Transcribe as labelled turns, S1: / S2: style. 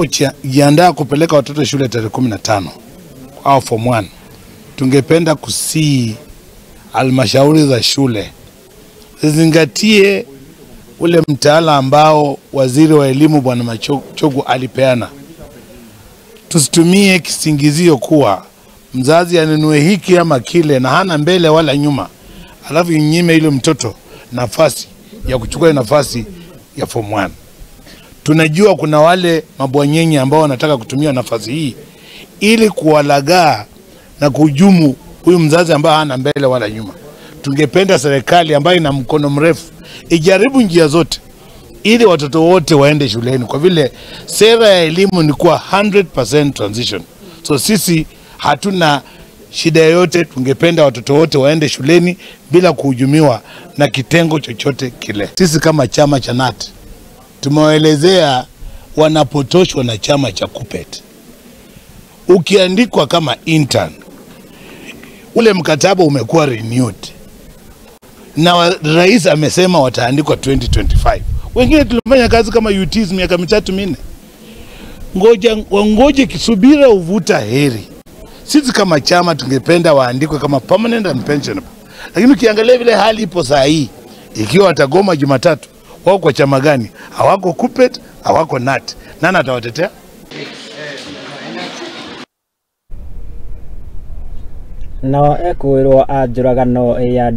S1: Tunapojiandaa kupeleka watoto shule tarehe 15 au form 1, tungependa kusii halmashauri za shule zizingatie ule mtaala ambao waziri wa elimu Bwana Machogu alipeana. Tusitumie kisingizio kuwa mzazi anunue hiki ama kile na hana mbele wala nyuma, alafu inyime ile mtoto nafasi ya kuchukua nafasi ya form 1. Tunajua kuna wale mabwanyenye ambao wanataka kutumia nafasi hii ili kuwalagaa na kuhujumu huyu mzazi ambaye hana mbele wala nyuma. Tungependa serikali ambayo ina mkono mrefu ijaribu njia zote ili watoto wote waende shuleni, kwa vile sera ya elimu ni kuwa 100% transition. So sisi hatuna shida yoyote, tungependa watoto wote waende shuleni bila kuhujumiwa na kitengo chochote kile. Sisi kama chama cha KNUT tumewaelezea wanapotoshwa na chama cha KUPPET. Ukiandikwa kama intern, ule mkataba umekuwa renewed na rais amesema wataandikwa 2025. Wengine tulifanya kazi kama UTs miaka 3 4. Ngoja wangoje, kisubira uvuta heri. Sisi kama chama tungependa waandikwe kama permanent and pensionable. Lakini ukiangalia vile hali ipo saa hii, ikiwa watagoma Jumatatu, wao kwa chama gani? Hawako KUPPET, hawako KNUT. Nani atawatetea?
S2: Nao ekuirwo a njũragano ya